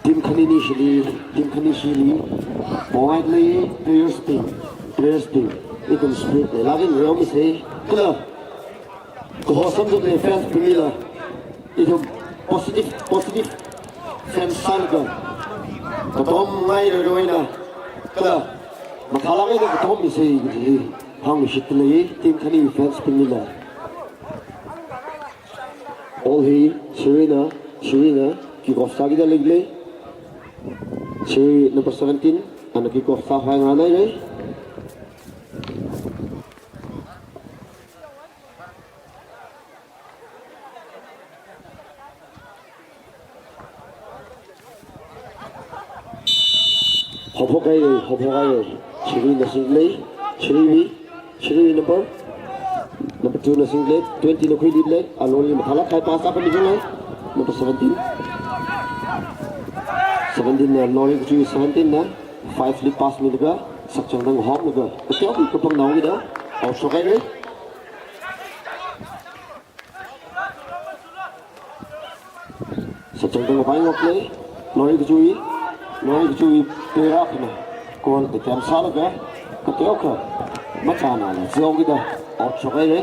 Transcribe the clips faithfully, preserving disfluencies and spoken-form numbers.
Team khani nishili, team khani shili, provide lei players team, players team, ithum spirit leilāk eina reomisa, kala kaho samzat lei fans bingli la, ithum positive, positive fans sālaga, katom ngai roi roi na, kala mathālāk eina katom misa kaji hāngshit lei, team khani fans bingli la. Ball hi Shirui na, Shirui na kick off sākida leili. Shirui number seventeen, ana kick off sākhavai nganāhaira. Haophok haira, haophok haira. Shirui na singda lei, Shirui, Shirui number, number two na singda lei, twenty na khuida lei, alungli mathālāk kahai pass akha mizanglei, number seventeen. Seventeen na, Norikachui seventeen na, five li pass milaga, sakchangda ngahomlaga, kateokha kapangnaokida, out shokhaira. Sakchangda ngapai ngok lei, Norikachui, Norikachui player akhana goal attempt sālaga, kateokha machānala, zeo kida, out shokhaira.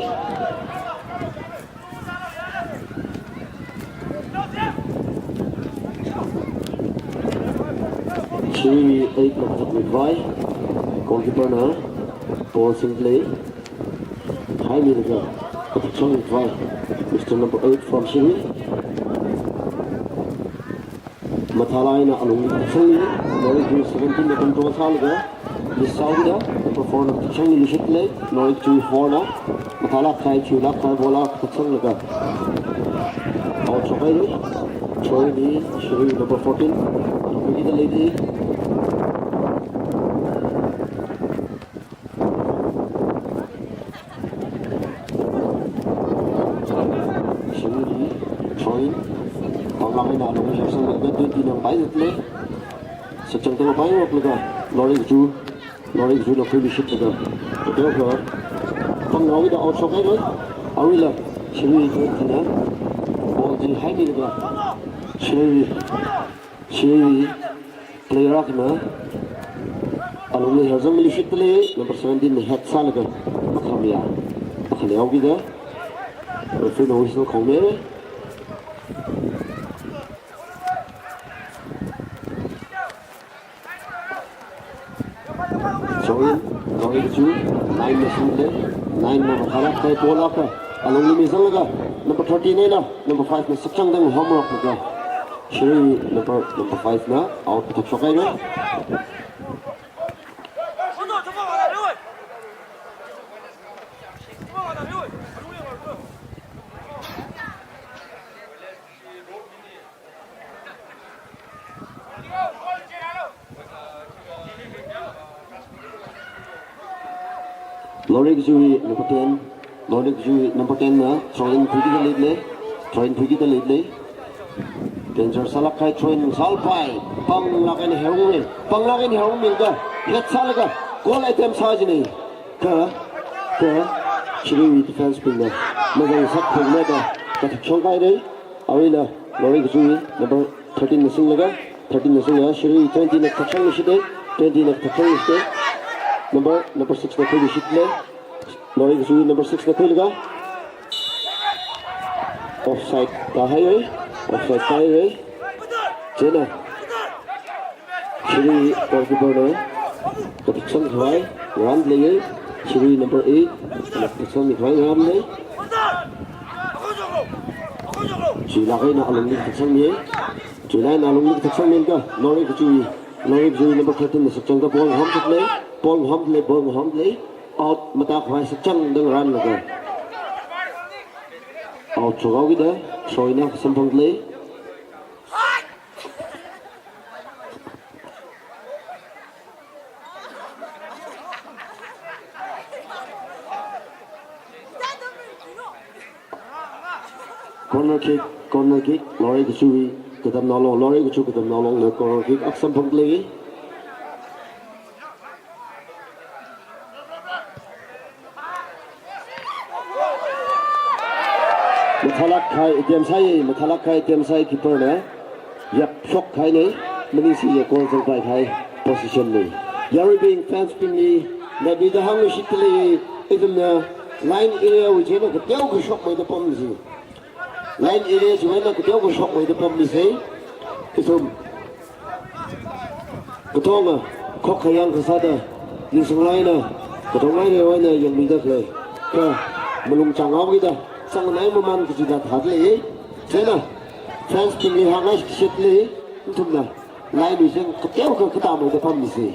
Shirui eight na kathakmikhavai, goalkeeper na ball singda lei. Haimilaga kathakchangmikhavai, Mister number eight from Shirui. Mathālāk eina alungli kathakchangmi, Norikachui seventeen na control sālaga, miss sāhaokida, number four na kathakchangmishit lei, Norikachui four na, mathālāk kahai, chiwuilāk kahai ball akha kathakchanglaga, out shokhaira, throw in hi, Shirui number fourteen, number eight da leili. Shirui, throw in. Panglāk eina alungli harsanglaga twenty na ngapai zat lei. Sakchangda ngapai ngoklaga, Norikachui, Norikachui na khuimishitlaga, kateokha pangnaokida out shokhaira. Aruila Shirui twenty na ball chi haimilaga, Shirui, Shirui player akhana alungli harzangmilishit lei, number seventeen na head sālaga, makhamiya, makhaleokida, referee na whistle khommi. Throw in, Norikachui, nine na singda lei, nine na mathālāk kahai ball akha alungli mizanglaga, number thirteen eina, number five na sakchangda ngahomrok laga, Shirui number, number five na out kathak shokhaira. Norikachui number ten, Norikachui number ten na throw in khuikida leili, throw in khuikida leili. Danger sālāk kahai throw in sālapai, panglāk eina hairummi, panglāk eina hairummilaga, head sālaga, goal attempt sā jina. Kha, kha, Shirui defense bingna, mazangsakphungmada, kathakchang khaira. Aruila, Norikachui number thirteen na singlaga, thirteen na singlaga, Shirui twenty na kathakchangmishit lei, twenty na kathakchangmishit lei, number, number six na khuimishit lei, Norikachui number six na khuilaga, offside tāhaira, offside tāhaira, chieina, Shirui goalkeeper na kathakchangkhavai ngarān lei, Shirui number eight, kathakchangmikhavai ngarān lei. Chiwuilāk eina alungli kathakchangmi, chiwuilāk eina alungli kathakchangmilaga, Norikachui, Norikachui number thirteen na sakchangda ball ngahomzat lei, ball ngahomda lei, ball ngahomda lei, out matākhavai sakchangda ngarānlaga. Out shokhaokida, throw-in akha samphangda lei. Corner kick, corner kick, Lorei Kachuwui katamnaolong, Lorei Kachu katamnaolongna corner kick akha samphangda lei. Mathālāk kahai attempt sāi, mathālāk kahai attempt sāi, keeper-na yapshok kahaina, maningsi ya goal zangpai kahai position-na. Yaruibing, fans-bingli nganuida hāngluishitda lei, ithumna line area-wui chieina kateokha shokmeida pamsa. Line area chiwui eina kateokha shokmeida pamsa. Ithum katonga khokkha yangkasāda, ningsanglāk eina, katonga eina yangmida khalei. Kha malung chānghaokida, sangnai maman kachida thāda lei. Chieina, fans-bingli hāngngaishitda lei, nathumna line-wui chieina kateokha katammeida pamsa.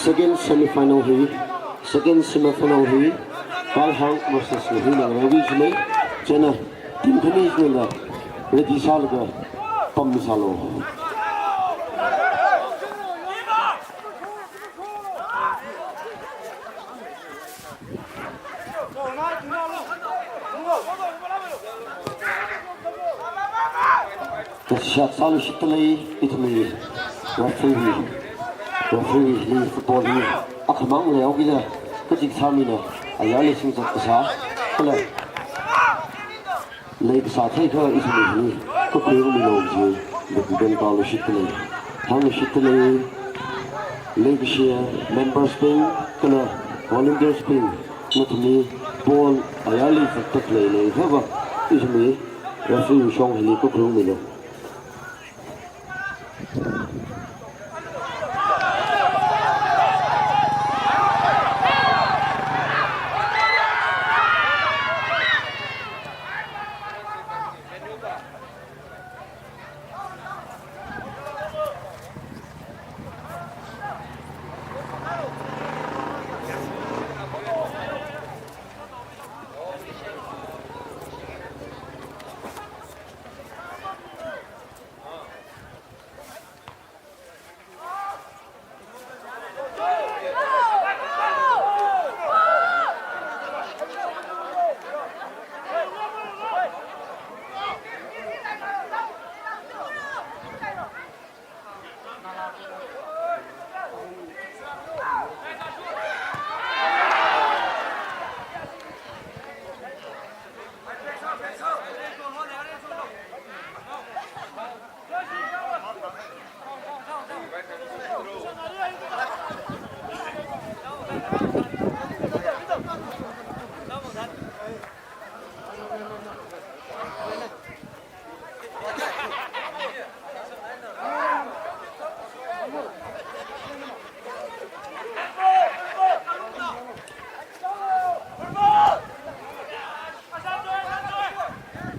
Second semifinal hi, second semifinal hi, Kalhang versus Nahina ngareoki jina, chieina team khani chila ready sālaga pammi sālu. Kashak sāluishitdalei, ithumwui referee, referee li football hi akhamang leihaokida, kachik sāmina, ayarli singzat kasā, kala leikasā theikha ithumwui hili kakhuiungmilu ji, represent tāluishitdalei. Hāngluishitdalei, leikashi members bing, kala volunteers bing, nathumli ball ayarli zatda khalei leiakha va, ithumwui referee shong hili kakhuiungmilu.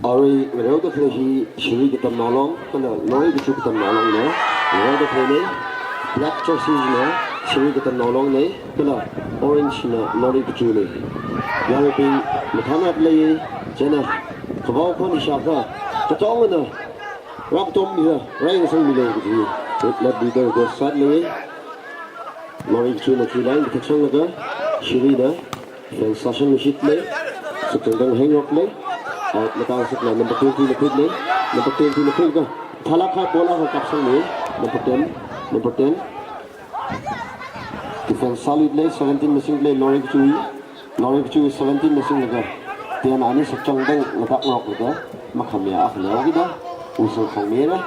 Arui ngareoda khalei hi Shirui Katamnao Long, kala Lorikachu Katamnao Long na ngareoda khaleina. Black jersey na Shirui Katamnao Long na, kala orange na Lorikachu na. Yaruibing mathānat lei, chieina khavao khon ishākha, katongana rākatommiya, rāyangsangmilu kaji, lab leader request sālei. Lorikachu na key line kathaksanglaga, Shirui na defense sāshangluishitdalei, sakchangdang heingaroklei. Out matāngasakla number twenty na khuitlei, number twenty na khuilaga, mathālāk kahai ball akha kapsangmi, number ten, number ten. Defense sāluidalei, seventeen na singdalei, Lorikachu, Lorikachu seventeen na singlaga, ten ani sakchangdang ngatakngaroklaga, makhamayā akha leihaokida, whistle khongmira.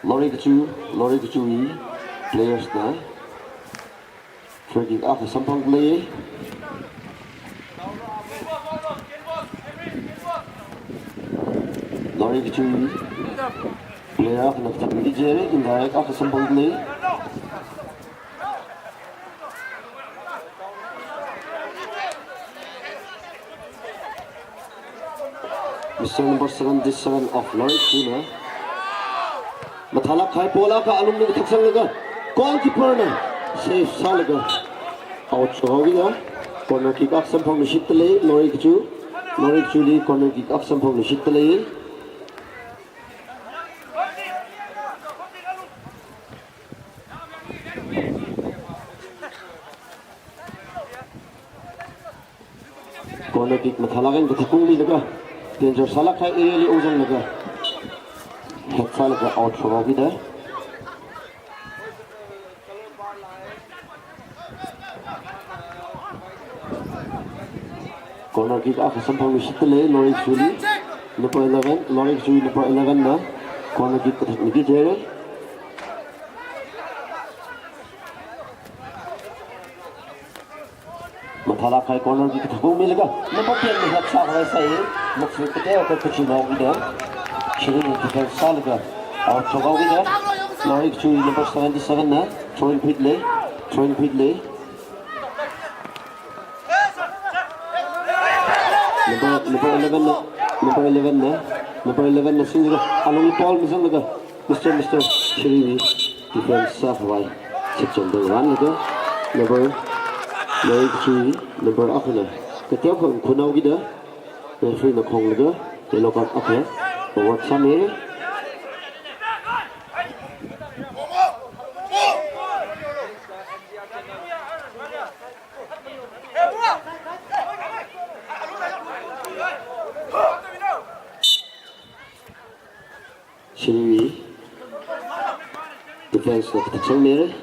Lorikachu, Lorikachuwui players na free kick akha samphangdalei. Lorikachuwui player akhana kathak ni jere, indirect akha samphangdalei. Mister number seventy-seven of Lorikachu na mathālāk kahai ball akha alungli kathaksanglaga, goalkeeper na save sālaga out sāhaokida, corner kick akha samphangluishitdalei, Lorikachu, Lorikachuli corner kick akha samphangluishitdalei. Corner kick mathālāk eina kathak ungmilaga, danger sālāk kahai area li ungzanglaga, head sālaga out sāhaokida. Corner kick akha samphangluishitdalei, Lorikachuli. Number eleven, Lorikachuli number eleven na corner kick kathak ni jere. Mathā Mathalakhai corner ki kathakung milaga, number ten ni head sākhavai sāi, Muksu Kate, Kate Kachinaowui da. Shirui defense sālaga, out shokhaowui da. Lorry Kachui number seventy-seven na, throw-in khuilei, throw-in khuilei. Number, number eleven na, number eleven na, number eleven na singlaga, alungli ball mizanglaga, Mister, Mister Shirui defense sākhavai, shipchangda rānlaga, number, Lorry Kachui, number akhana, kateokha khuinaowui da, referee na khonglaga, yellow card akha, award sāmira. Shirui defense na kathak sangmira.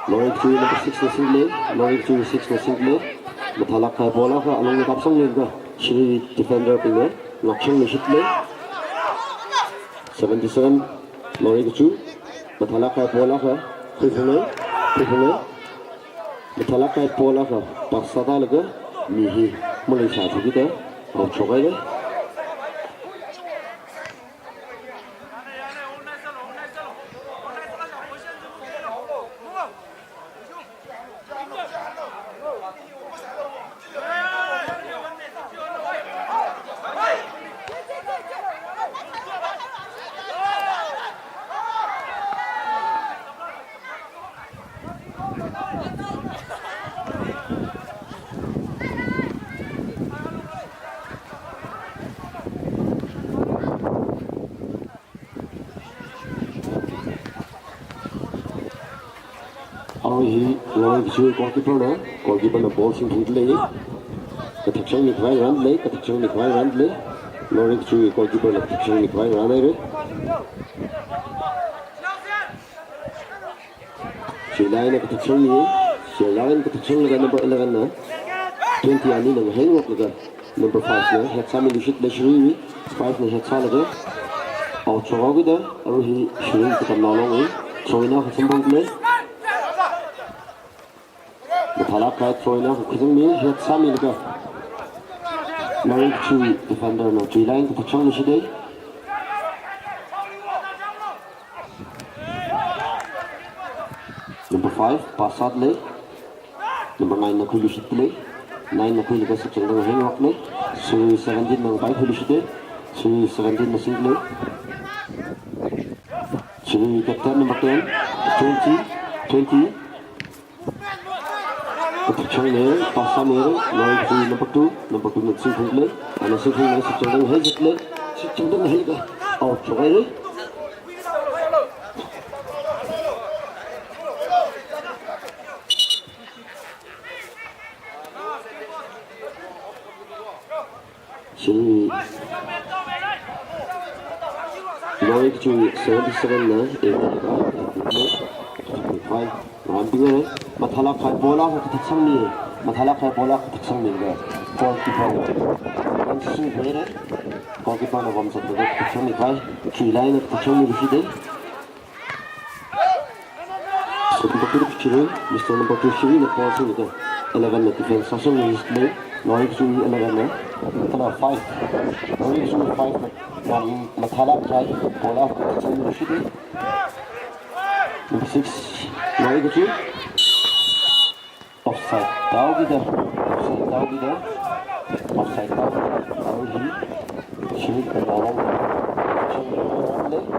Lorry Kachui number six na singlei, Lorry Kachui six na singlei. Mathalakhai ball akha alungli kapsanglaga, Shirui defender bingna ngakshang luishitlei. Seventy-seven, Lorry Kachui. Mathalakhai ball akha khuiphunglei, khuiphunglei. Mathalakhai ball akha pass sāda laga, mi hi maleisā thukida, out shokhaira. Arui hi Lorry Kachui goalkeeper na, goalkeeper na ball singphungdalei. Kathak sangmi khavai rānlei, kathak sangmi khavai rānlei. Lorry Kachui goalkeeper na kathak sangmi khavai rānhaira. Chilai na kathak sangmi, Chilai na kathak sanglaga number eleven na, twenty anina ngaheingaroklaga, number five na head sāmi luishitlei Shirui, five na head sālaga, out shokhaowui da, arui hi Shirui katamnao longwui, throw-in akha samphangdalei. Mathalakhai throw-in akha khuisangmi, head sāmilaga, Lorry Kachui defender na Chilai na kathak sangluishitei. Number five, pass sādalei. Number nine na khuiluishitlei. Nine na khuilaga shipchangda ngaheingaroklei. Shirui seventeen na ngapai khuiluishitei. Shirui seventeen na singlei. Shirui captain number ten, twenty, twenty. Kathak sangmi, pass sāmi, Lorry Kachui number two, number two na singphunglei, ana singphunglaga shipchangda ngaheizatlei, shipchangda ngaheilaga, out shokhaira. Shirui, Lorry Kachui seventy-seven na, eighty-five, rānbinghaira. Mathalakhai ball akha kathak sangmi, Mathalakhai ball akha kathak sangmilaga, goalkeeper na, one singhaira. Goalkeeper na vamzatlaga kathak sangmi khavai, Chilai na kathak sangmiluishitei. So, number two Shirui, Mister number two Shirui na ball singlaga, eleven na defense sāsangluishitei, Lorry Kachui eleven na, kala five, Lorry Kachui five na, um, Mathalakhai ball akha singluishitei. Number six, Lorry Kachui. Offside tāhaokida, offside tāhaokida, offside tāhaokida, arui hi, Shirui katamnao longwui, Shirui katamnao longwui.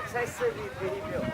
Excessive behavior.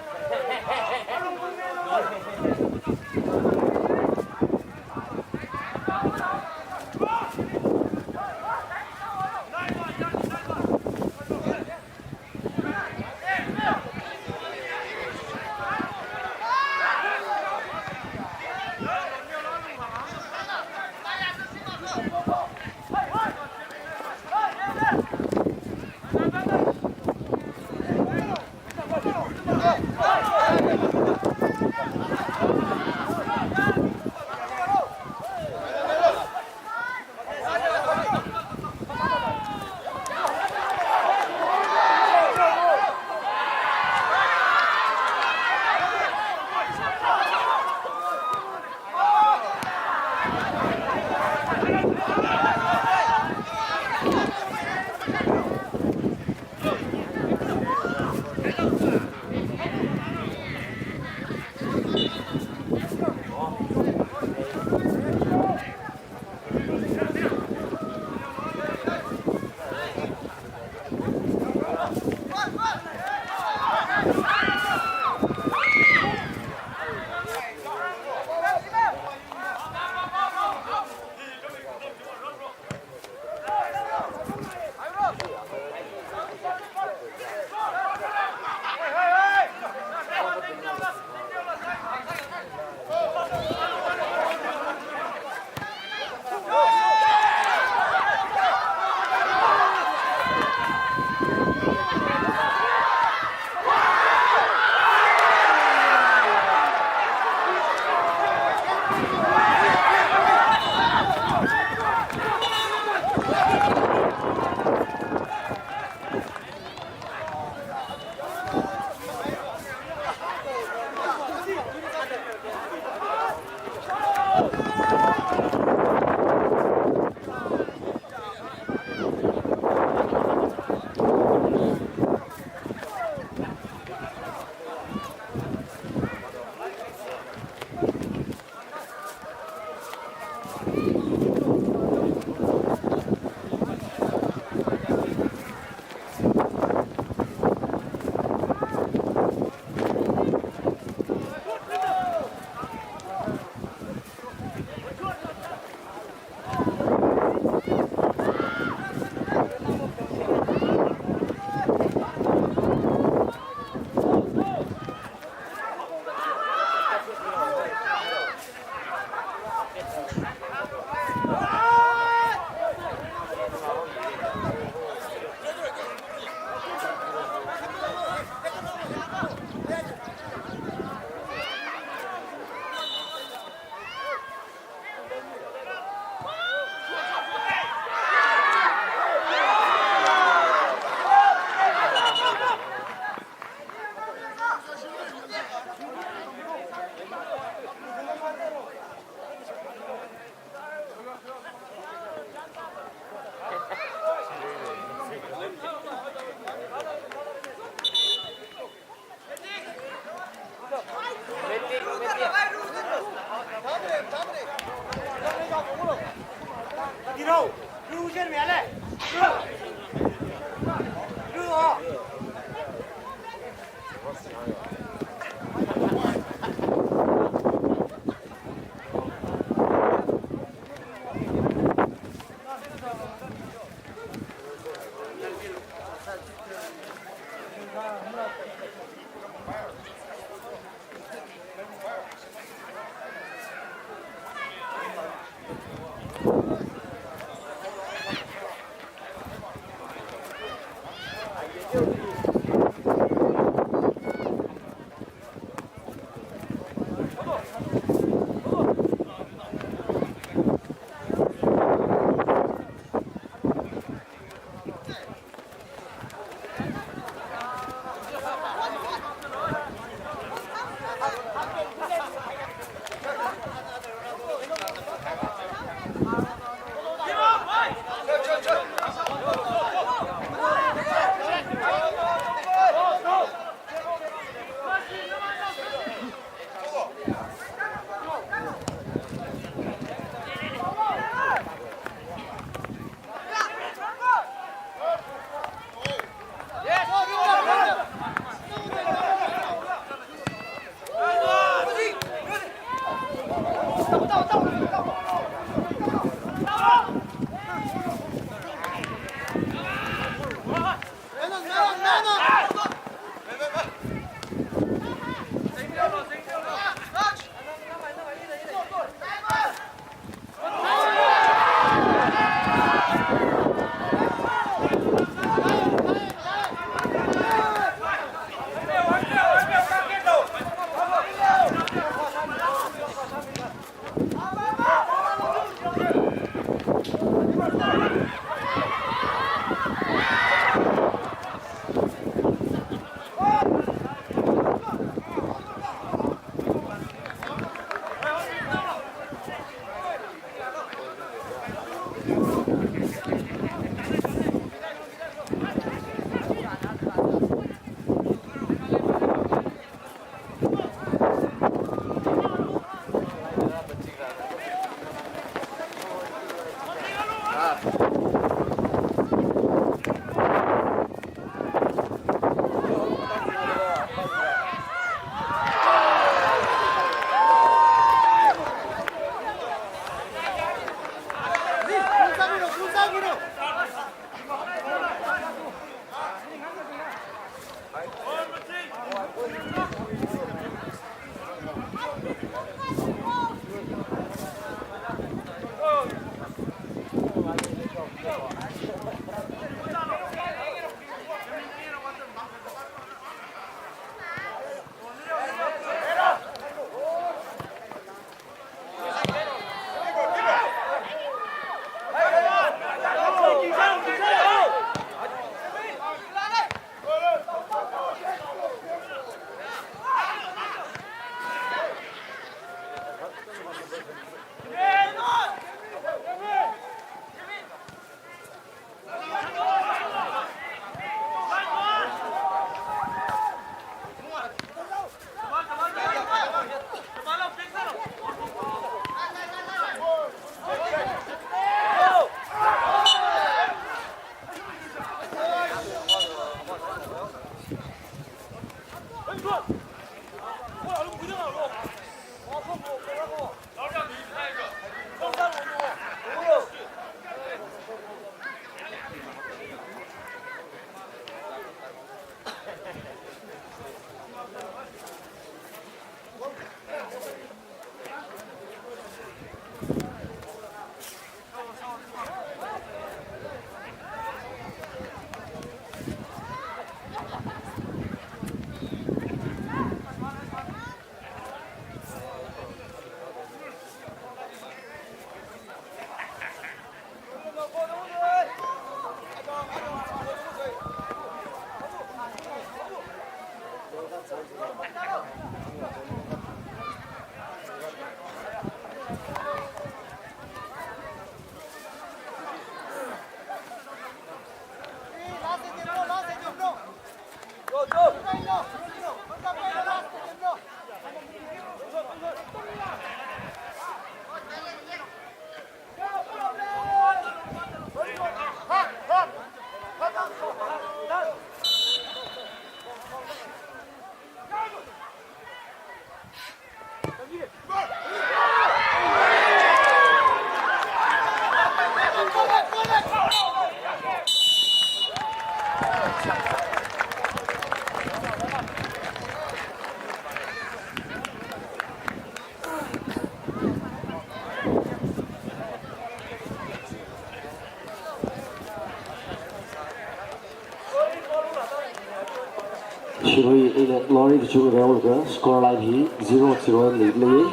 Shirui eina Glory kachungkha reolaga score line hi zero zero eina leili.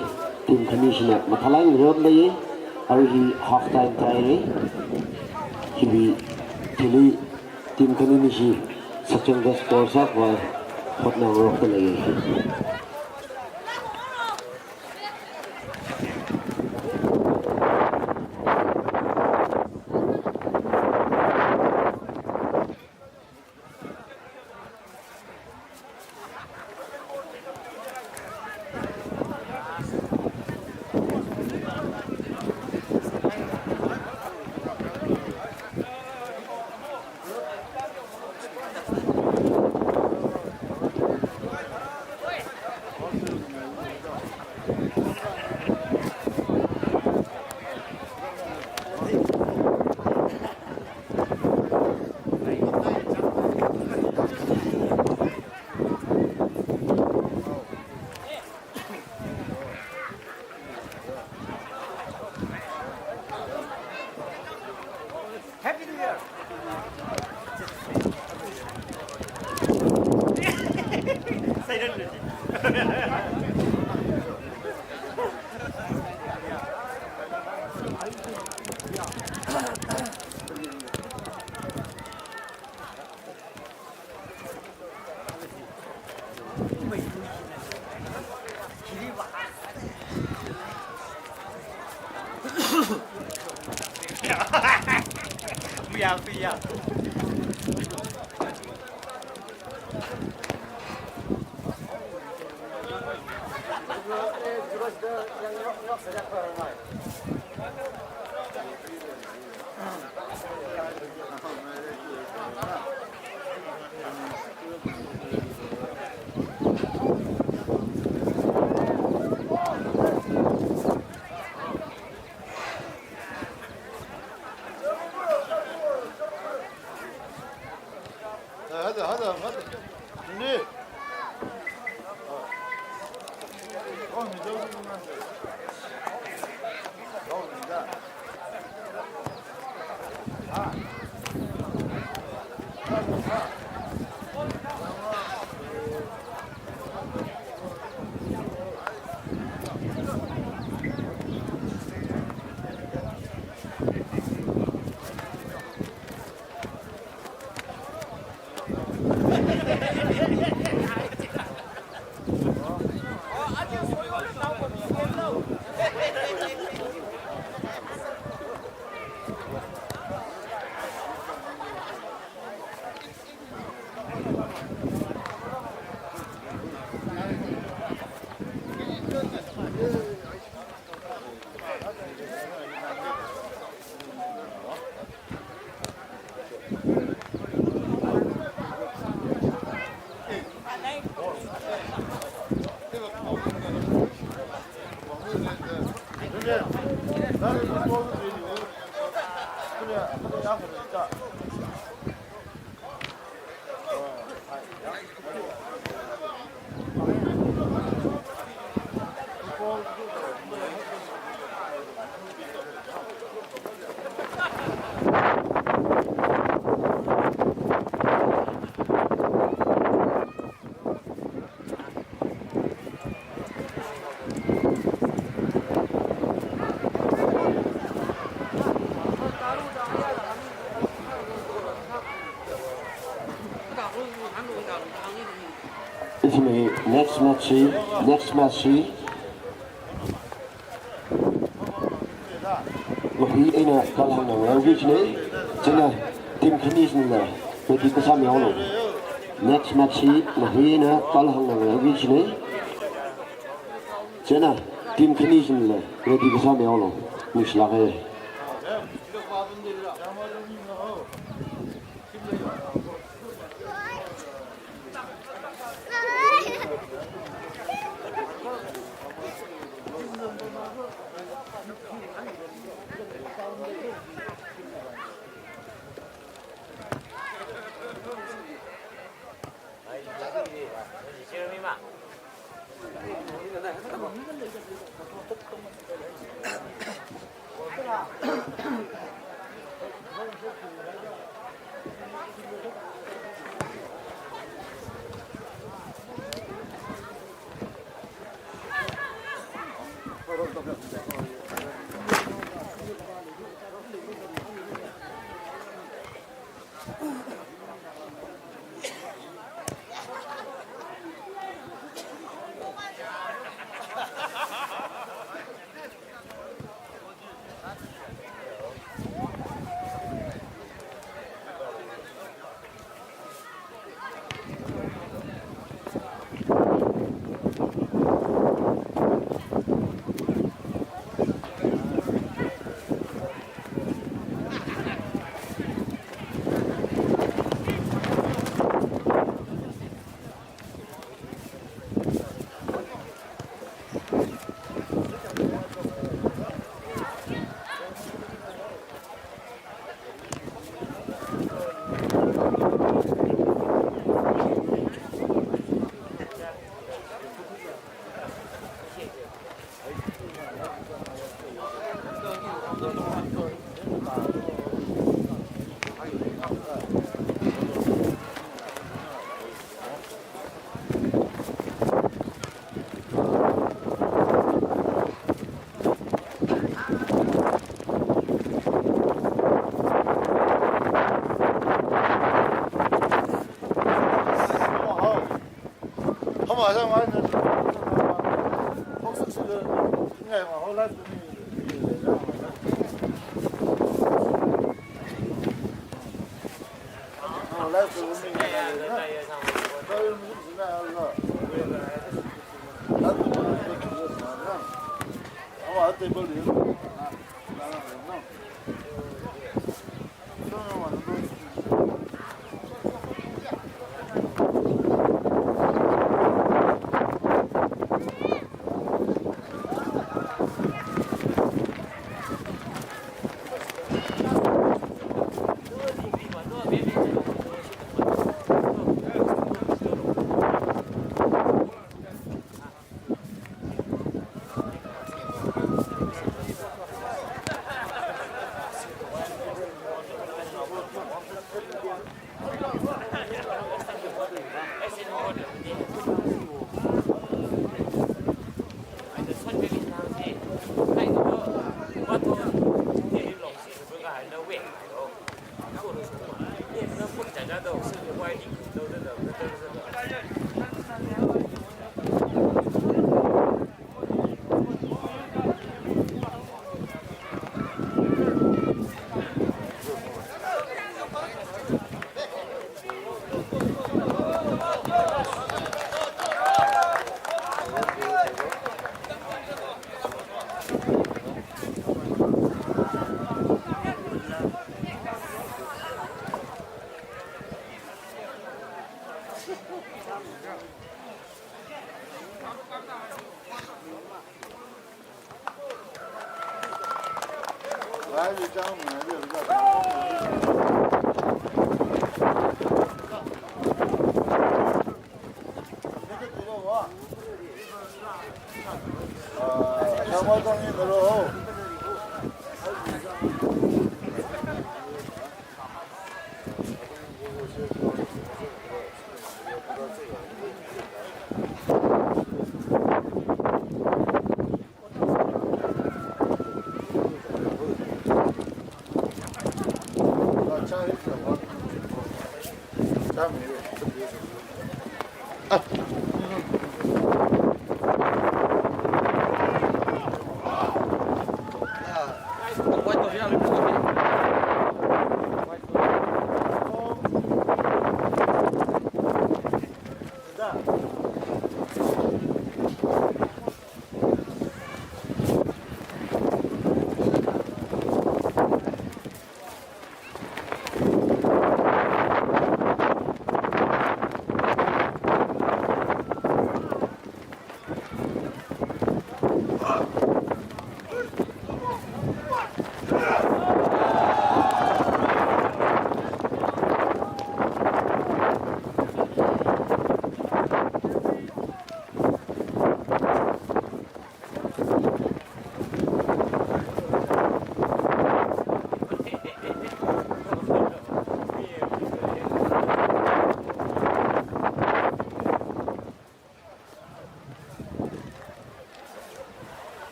Team khani china mathālāk eina reoli. Arui hi half time tāhaira. Hiwui thili team khani chi sakchangda score sākhavai hotnarokta lei. Happy New Year! Ithumwui next match hi, next match hi Lohi eina Talhang Nganglao kachina. Chieina team khani chinala ready kasāmihaolu. Next match hi Lohi eina Talhang Nganglao kachina. Chieina team khani chinala ready kasāmihaolu. Ningshilāka.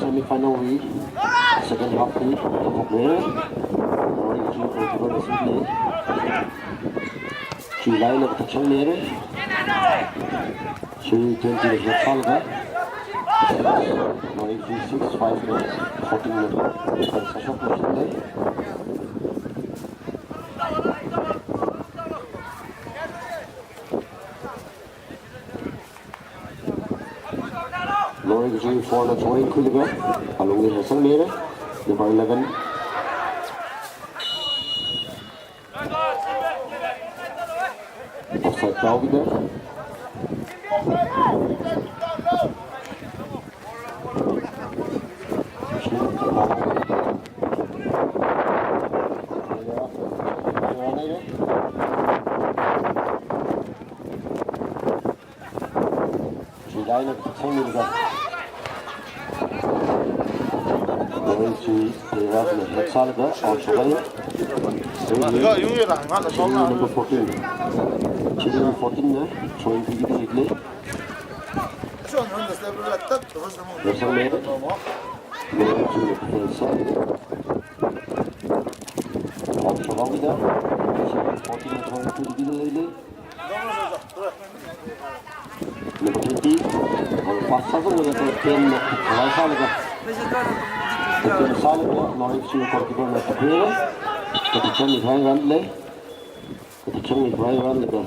Semi-final wui second half li kaphok haira. Morei Kachui Football Club na singki. July na kathak chang haira. Three twenty na sālaga. Morei Kachui six five na fourteen na sāshok na singki. Morei Kachui four na throw-in khuilaga, alungli hāngsang haira, number eleven. Offside tāhaokida. July na kathak chang haira. Morei Kachui player na head sālaga out shokhaira. Number fourteen. Number fourteen na throw-in khuiki kaji lei. Hāngsang haira. Morei Kachui na defense sālaga. Out shokhaokida. Fourteen na throw-in khuiki kaji lei. Number twenty, pass sāzanglaga ten na khavai sālaga. Ten sālaga, Morei Kachui goalkeeper na tukhuira. Kathak chang mikhavai run lei. Kathak chang mikhavai run laga.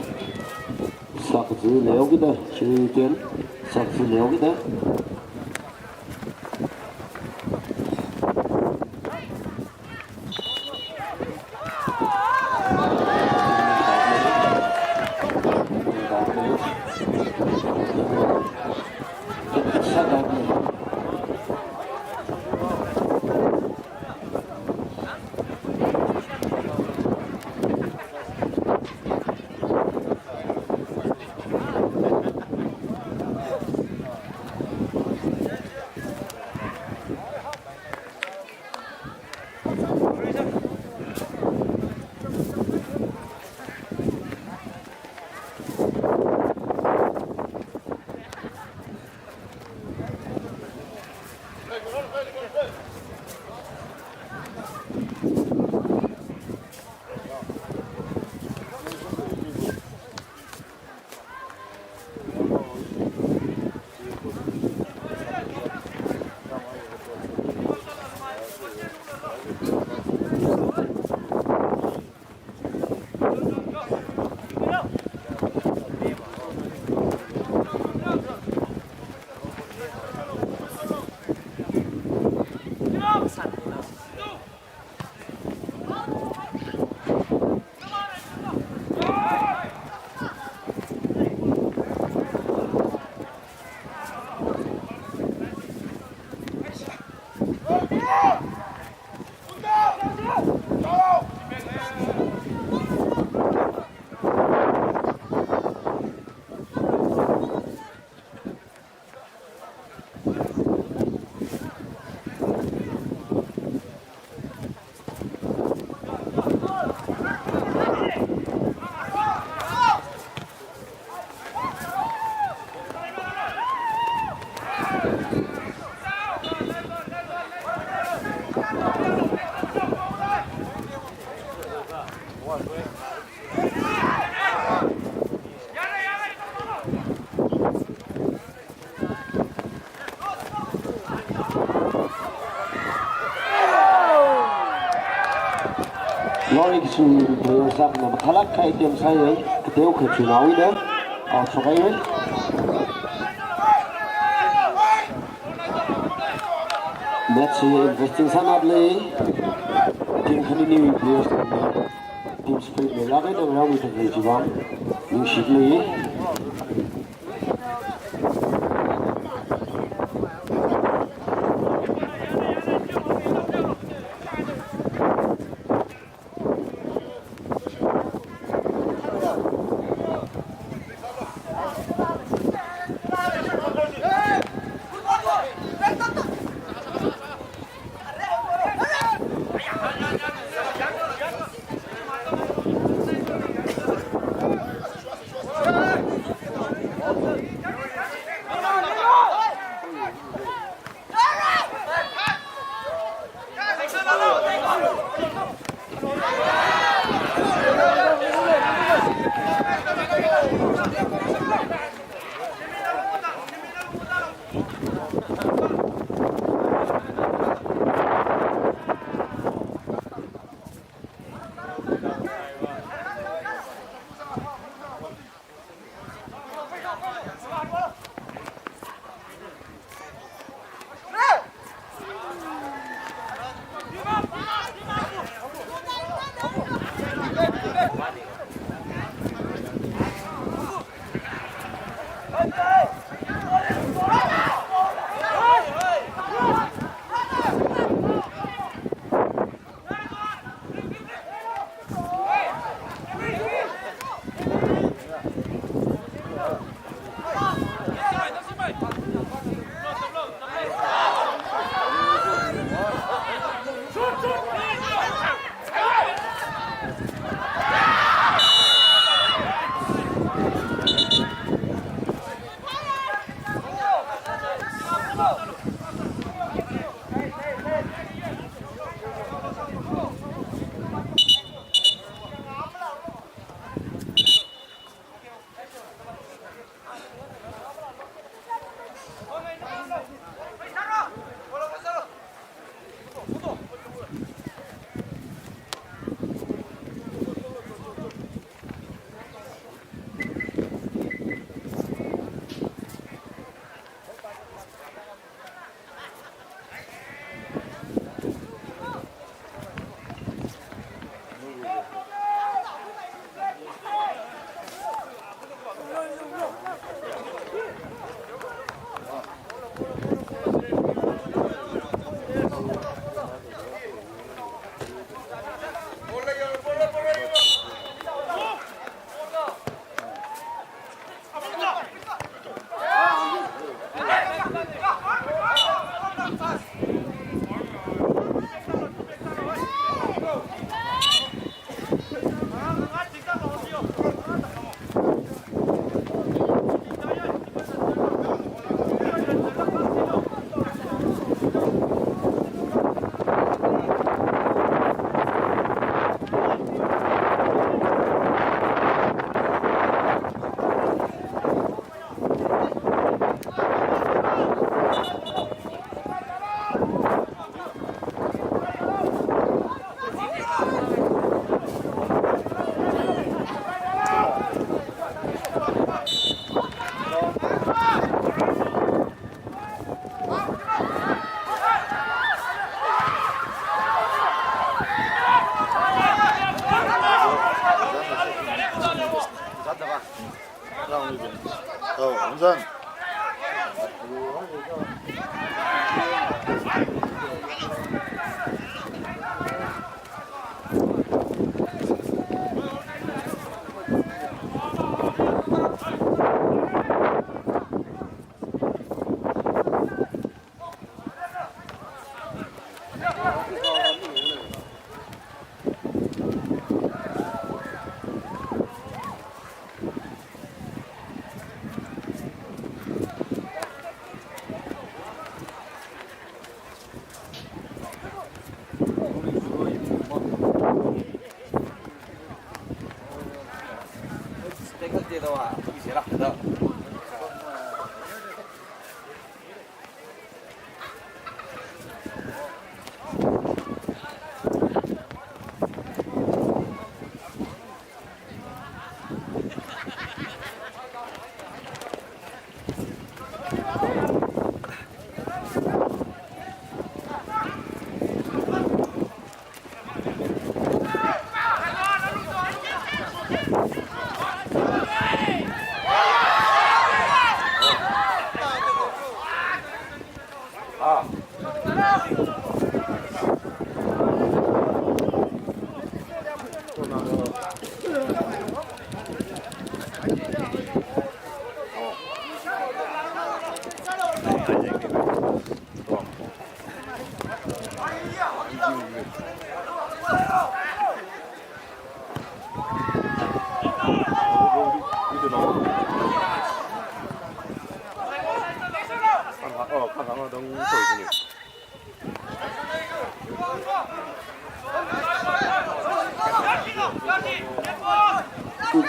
Sākazi leihaokida, Shri ten, sākazi leihaokida. Morei Kachui player sākahai na mathālāk kahai attempt sāya, kateokha chinaowuida out shokhaira. Match hi interesting sānada lei. Team khaniniwui players na team spirit leilāk eina ngarānmida khalei chiwui vang ningshida lei.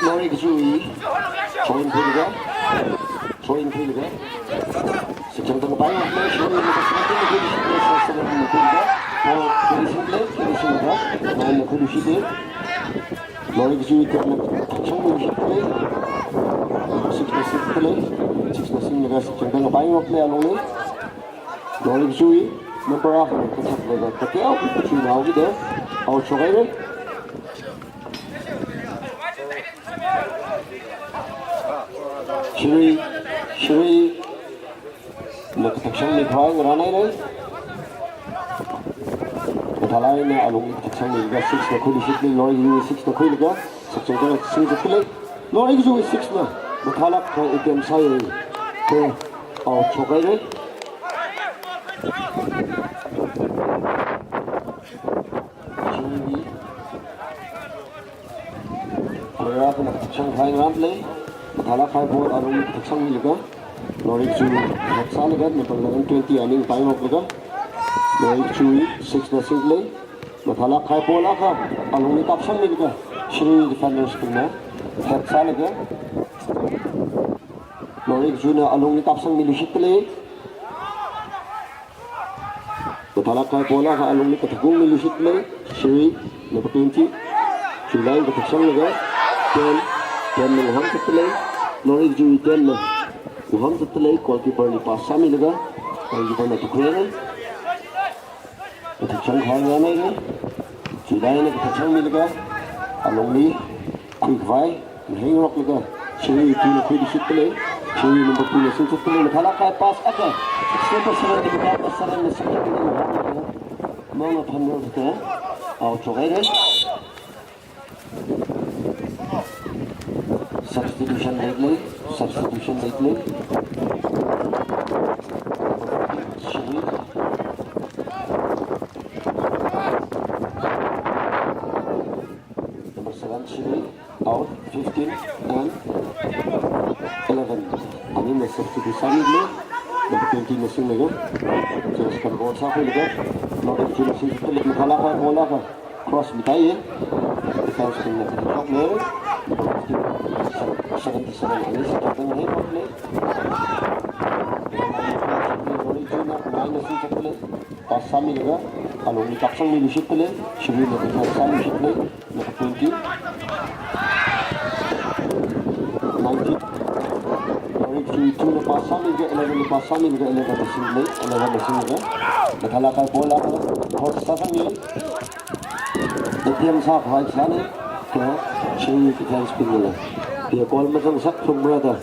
Lori kachui, throw-in phailaka, throw-in phailaka. Shipchang tangkapai ngokle, throw-in phailaka, shipchang tangkapai ngokle. Ball carry singda, carry singda, nine na khuiluishitda. Lori kachui, ten na thangshang khuiluishitda. Six na singda, six na singlaga, shipchang tangkapai ngokle, alungli. Lori kachui, number one, kachak laga, kateokha kachui naokida, out shokhaira. Shirui, Shirui, na kathak shangmi khavai ngarānhaira. Mathālāk eina alungli kathak shangmilaga six na khuiluishitli, Loreikajui six na khuilaga, sakchangda singzatda lei. Loreikajui six na, mathālāk eina attempt sāya. Kha, out shokhaira. Shirui. Player akhana kathak shang khavai ngarānda lei. Mathālāk eina ball alungli kathak shangmilaga, Loreikajui hetsālaga, number eleven, twenty aning paingaroklaga, Loreikajui six na singda lei. Mathālāk eina ball akha alungli kapshangmilaga, Shirui defenders bingna hetsālaga, Loreikajuina alungli kapshangmiluishitda lei. Mathālāk eina ball akha alungli kathakungmiluishitda lei. Shirui, number twenty. Chiwui eina kathak shanglaga, ten, ten na ngahānzatda lei. Loreikajui ten na ngahānzatda lei. Goalkeeper li pass sāmilaga, goalkeeper na tukhreira. Kathak shang khavai ngarānhaira. Chiwui eina kathak shangmilaga, alungli khui khavai, mahaingaroklaga, Shirui two na khuiluishitda lei. Shirui number two na singzatda lei. Mathālāk eina pass akha, number seven, number seven na singzatda lei. Mangna phanrokta, out shokhaira. Substitution leida lei, substitution leida lei. Shirui. Number seven, Shirui, out, fifteen and eleven. Anina substitute sāmida lei, number twenty na singlaga. Just kan goal sākhuilaga, number twenty na singzatda lei, mathālāk eina ball akha. Cross mitai, defense bingna kathakshok lei. Seventy-seven ani sāda ngahai cross lei. Loreikajui nine na singzatda lei. Pass sāmilaga, alungli kapshangmiluishitda lei. Shiruina defense sāluishitda lei. Number twenty. Nineteen. Loreikajui two na pass sāmilaga, eleven na pass sāmilaga, eleven na singda lei. Eleven na singlaga, mathālāk eina ball akha cross sāsangmi. Attempt sākhavai sāna, kha Shirui defense bingna, hia goal mazangsak thumra da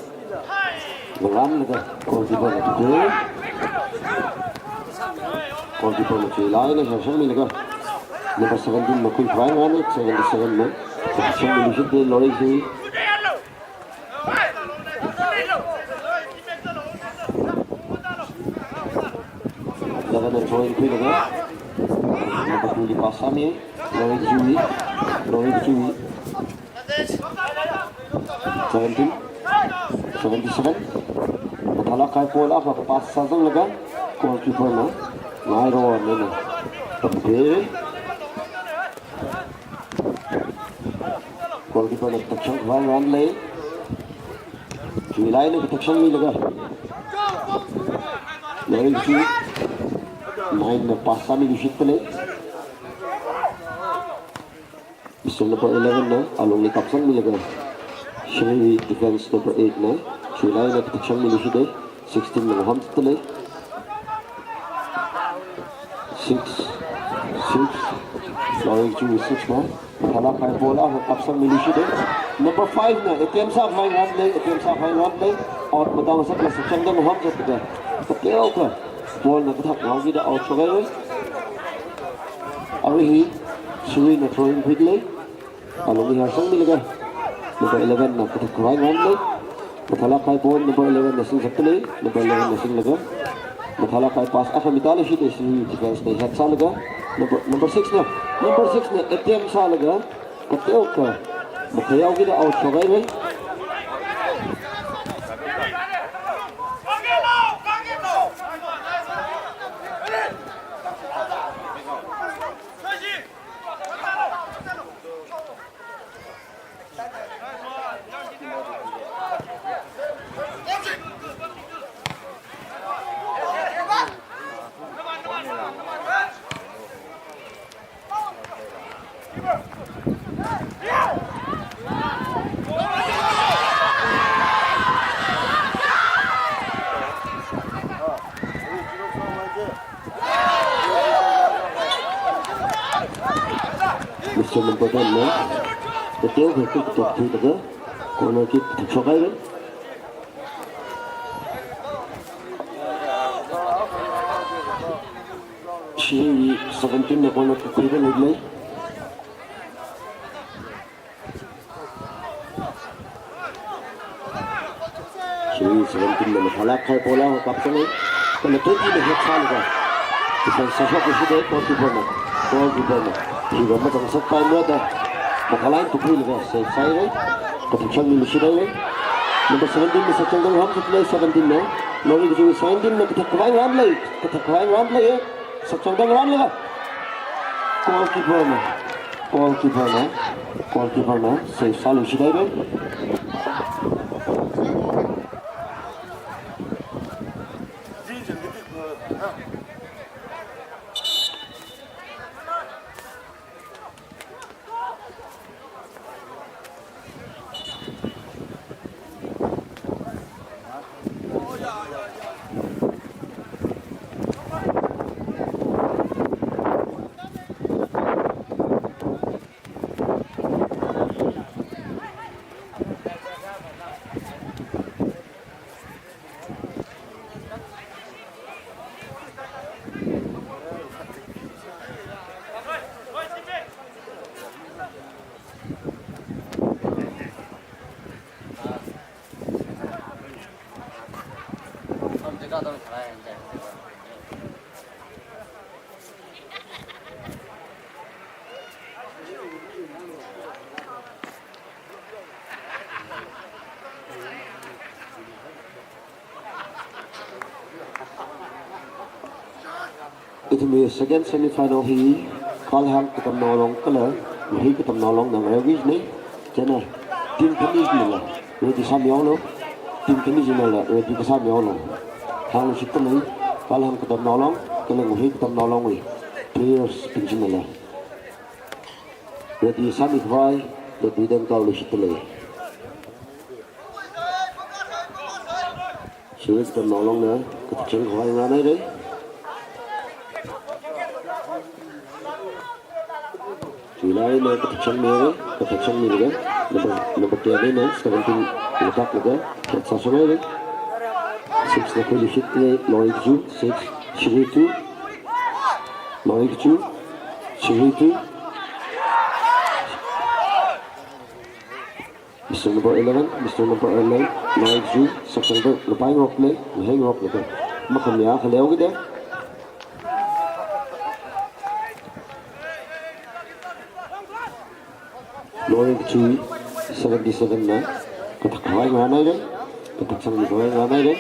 ngarānlaga, goalkeeper na tukhui. Goalkeeper na chiwui eina shangmilaga, number seventeen na khuikhavai ngarāna, seventy-seven na shangmiluishitda lei Loreikajui. Eleven na throw in khuilaga, number two li pass sāmi, Loreikajui, Loreikajui. Seventeen, seventy-seven. Mathālāk eina ball akha pass sāzanglaga, goalkeeper na ngairo nena tamkhui. Goalkeeper na kathakshang khavai ngarān lei. Chiwui eina kathakshangmilaga, Loreikajui nine na pass sāmiluishitda lei. Mister number eleven na alungli kapsangmilaga, Shirui defense number eight na chiwui eina kathakshangmiluishitda lei. Sixteen na ngahānzatda lei. Six, six, Loreikajui six na. Mathālāk eina ball akha kapsangmiluishitda lei. Number five na attempt sākhavai ngarān lei, attempt sākhavai ngarān lei. Out matāngasakla sakchangda ngahānzatda, kateokha ball na kathak ngaokida out shokhaira. Arui hi Shiruina throw in khuida lei. Alungli harsangmilaga, number eleven na kathak khavai ngarān lei. Mathālāk eina ball number eleven na singzatda lei, number eleven na singlaga, mathālāk eina pass akha mitāluishitda Shirui defense na hetsālaga, number, number six na, number six na attempt sālaga, kateokha makhayaokida out shokhaira. Mister Number ten na Teo he kik tok tui daga corner kick thakshok haira. Shirui seventeen na corner kick khuida leilei. Shirui seventeen na mathālāk kahai ball akha kapsang. Kala twenty na head sālaga defense sāshok khuishida, goalkeeper na, goalkeeper na hiva mazangsak paimara da mathālāk eina tukhuilaga save sāhaira. Kathak shangmi lushit haira. Number seventeen na sakchangdang ngarumshit lei, seventeen na. Lori Kachui seventeen na kathak khavai ngaranlei, kathak khavai ngaranlei. Sakchangdang ngaranlaga goalkeeper na, goalkeeper na, goalkeeper na save sālushit haira. Ithumwui second semi-final hi Kalhang Katamnao Long kala Mahei Katamnao Long na ngayokki jinei. Chieina team khani chinala ready sāmihaolu. Team khani chinala ready kasāmihaolu. Hānglushitda lei, Kalhang Katamnao Long kala Mahei Katamnao Longwui players bing chinala ready sāmi khavai, ready dang kaolushitda lei. Shirui Katamnao Long na kathak shang khavai ngaran haira. July na kathak shangmi haira, kathak shangmilaga number, number ten na seventeen laga kathak laga head sāshok haira. Six na khuilushit lei, Lori Kachui, six, Shirui two, Lori Kachui, Shirui two. Mister number eleven, Mister number eleven, Lori Kachui, sakchangdang ngapai ngarok lei, mahai ngarok lei ka. Makhamayā khaleo kida. Lori Kachui seventy-seven na kathak khavai ngaran haira, kathak shangmi khavai ngaran haira.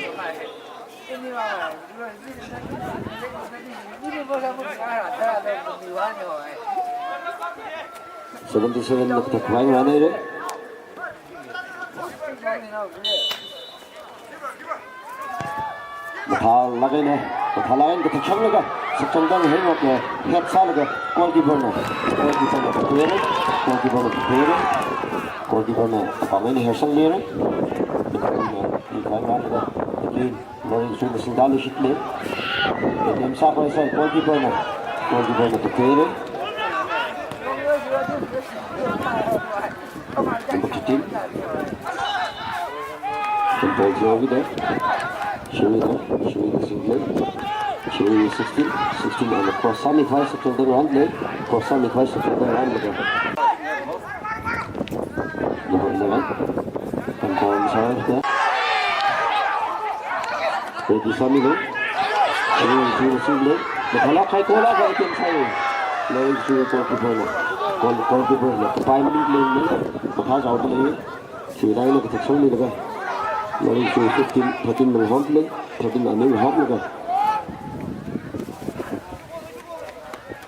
Seventy-seven na kathak khavai ngaran haira. Mathālāk eina, mathālāk eina kathak shanglaga, sakchangdang hengwak head sālaga, goalkeeper na, goalkeeper na prepare, goalkeeper na prepare, goalkeeper na apam eina head sangmira. Goalkeeper na, goalkeeper na, Lori Kachui na singda lushit lei. Attempt sākhavai sā, goalkeeper na, goalkeeper na prepare. Number fifteen. Control zero kida. Shirui na, Shirui na sing lei. Shirui sixteen, sixteen eina cross sāmi khavai sakchangdang ngaran lei. Cross sāmi khavai sakchangdang ngaran lei. Number eleven. Control sākhavai kida. Ready sāmilu. Shirui Kachui na sing lei. Mathālāk kahai goal akha attempt sāi. Lori Kachui goalkeeper na. Goal, goalkeeper na kapai maninglei. Mathā jaoda lei. Shirui na kathak shangmilaga. Lori Kachui fifteen, thirteen na ngahom lei. Thirteen na ngahomlaga.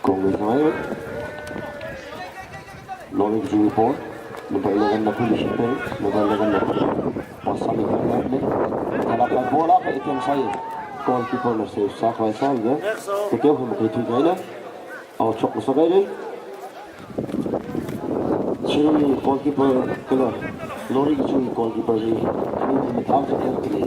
Kong ni sāi. Lori Kachui ball. Number eleven na khuilushit lei. Number eleven na khuilushit lei. Pass sāmi khavai ngaran lei. Mathālāk kahai ball akha attempt sāi. Goalkeeper na save sākhavai sālaga. Kateo hi makhuithui kahaina. Out shok masākahaira. Shirui goalkeeper kala Lori Kachui goalkeeper hi khani hi mathā sāda lei.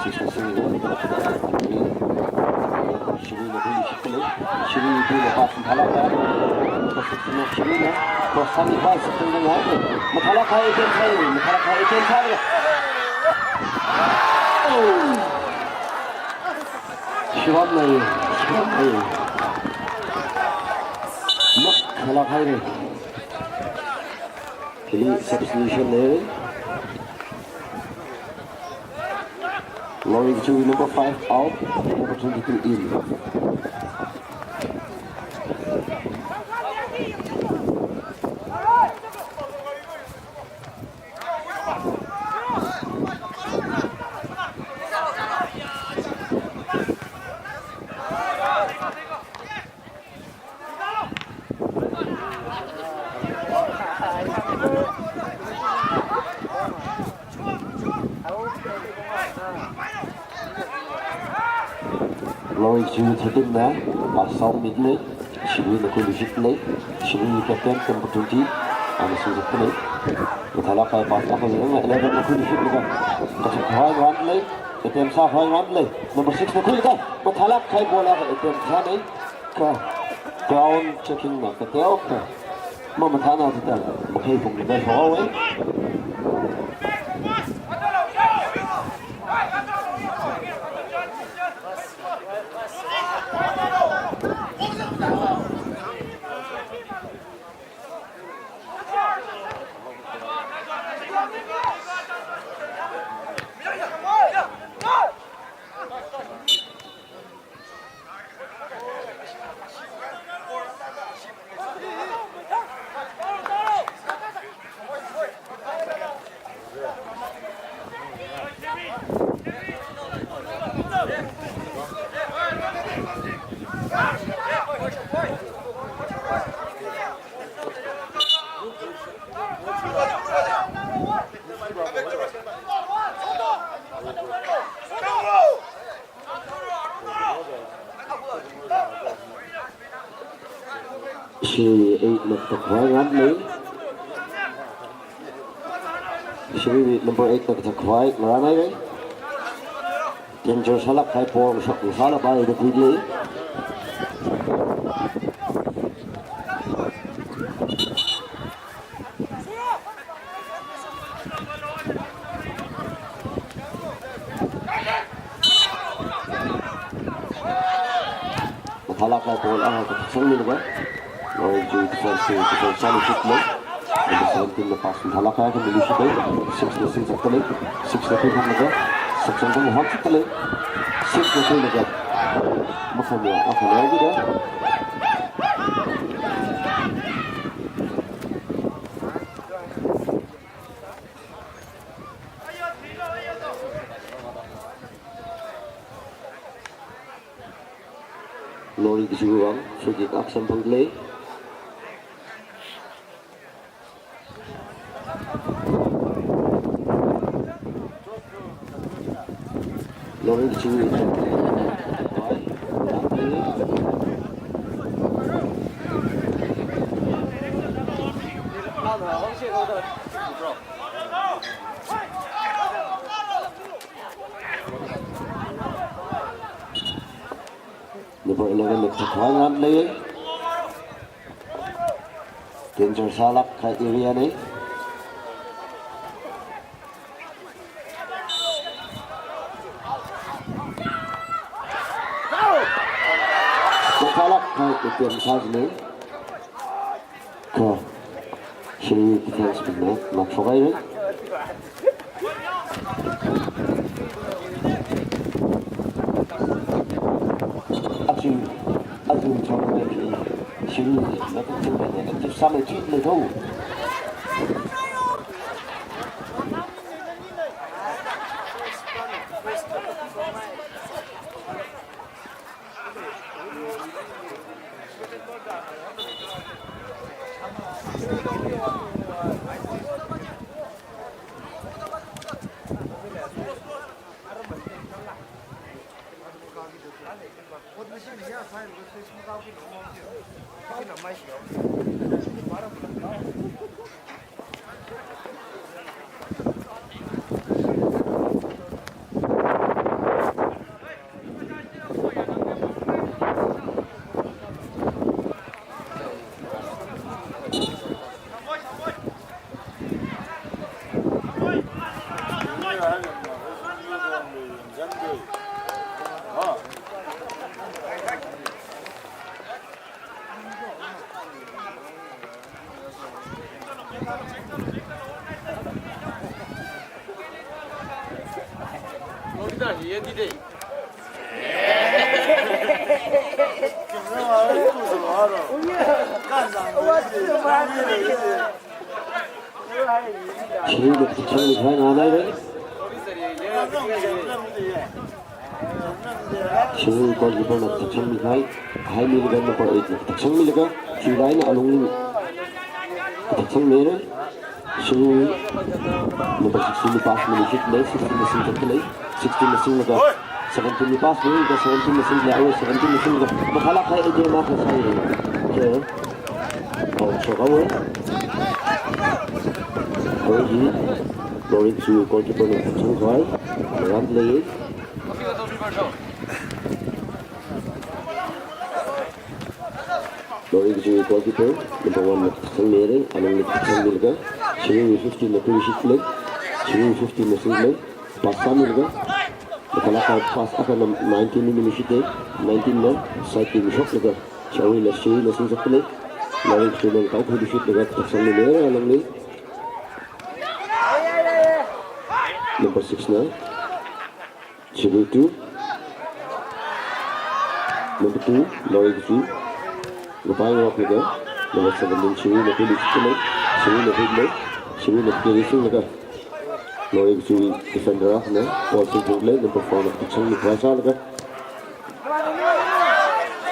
Six na sing. Shirui na khuili shit khalei. Shirui tuina pass mathālāka. Number six na Shirui na. Cross sāmi pass sāmi na. Mathālāka, attempt sāi. Mathālāka, attempt sāi. Oh. Shivam na. Shivam na. Mathālāka. Hili substitution na. Lorry Kachui, number five out, number twenty-two in. Lorry Kachui thirteen na, pass sāmida lei, Shirui na khuili shit lei, Shirui captain number twenty, ana singzat lei. Mathālāka pass akha eleven na khuili shit lei, kathak khavai ngarān lei, attempt sākhavai ngarān lei, number six na khuilaga, mathālāka ball akha attempt sāi. Kha, ground checking na kateo kha. Mamathāna thāda, makhei phungli da shokhaowei. Shirui eight na kathak khavai ngarān lei. Shirui number eight na kathak khavai ngarān lei. Danger sālāk kahai ball shot sālapai da khuilei. Mathālāka ball akha kathak sangmilaga. Lorry Kachui defense, defense sāli shit lei. Number seventeen na pass mathālāka khuili shit lei. Six na singzat lei. Six na khuiphunglaga, six na khuiphunglaga. Six na khuilaga. Makhanya, akha lei kida. Lorry Kachui wui vang, free kick akha samphang lei. Lorry Kachui. Number eleven na kathak khavai ngarān lei. Danger sālāk kahai area na. Mathālāk kahai attempt sāi na. Kha, Shirui defense bingna ngākshok haira. Aja, aja chungmeili Shirui na kathak khavai active sāmei chi lei tho. Shirui na kathak sangmi khavai nganaira. Shirui goalkeeper na kathak sangmi khavai, haimilaga number eight na kathak sangmilaga, chieina alungli kathak sangmira. Shirui number sixteen li pass miluishitlei, sixteen na singzatlei, sixteen na singlaga, seventeen li pass miluilaga, seventeen na singlei, arui seventeen na singlaga, mathālāk kahai attempt akha sāi. Khe, out shokhaowa. Arui hi, Loringkachu goalkeeper na kathak sangkhavai, maram lei. Loringkachu goalkeeper, number one na kathak sangmira, alungli kathak sangmilaga, Shirui fifteen na khuiluishitlei, Shirui fifteen na singlei, pass sāmilaga, mathālāk kahai pass akha num-, nineteen li miluishitlei, nineteen na side li mishoklaga, Shirui na, Shirui na singzatlei, Loringkachu na khuiluishitlaga, kathak sangmira alungli. Number six na, Shirui two. Number two, Loringkachu. Ngapai ngaoklaga, number seventeen, Shirui na khuiluishitlei, Shirui na khuilei, Shirui na khuiluishitlaga, Loringkachu defender akhana ball singphunglei, number four na kathak sangmi khavai sālaga.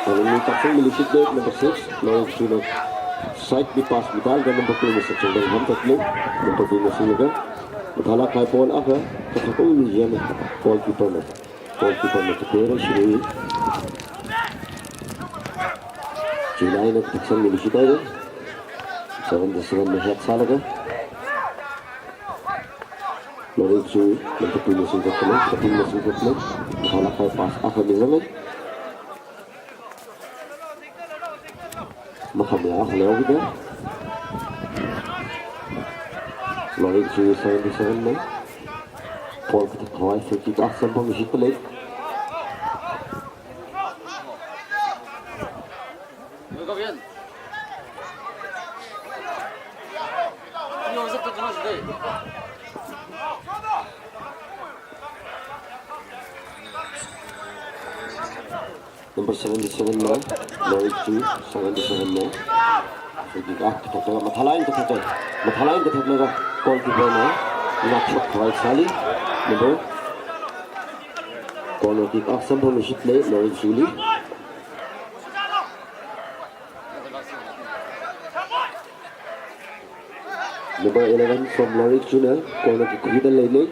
Alungli kathak sangmiluishitlei, number six, Loringkachu na side li pass mitālaga number two na sakchangda ngahānzatlei, number two na singlaga, mathālāk kahai ball akha, kathak sangmi jana, goalkeeper na, goalkeeper na thuihaira Shirui. Chieina kathak sangmiluishithaira. Seven to seven na head sālaga. Loringkachu, number two na singzatlei, thirteen na singzatlei, mathālāk kahai pass akha mizanglei. Makhamayā akha leihaokida. Loringkachu seven to seven na. Ball kathak khavai free kick akha samphangluishitlei. Number seventy-seven na, Loringkachu seventy-seven na. Free kick akha kathak, mathālāk eina kathak, mathālāk eina kathak laga goalkeeper na ngakshok khavai sāli. Number, corner kick akha samphangluishitlei, Loringkachuli. Number eleven from Loringkachu na corner kick khuida leilei.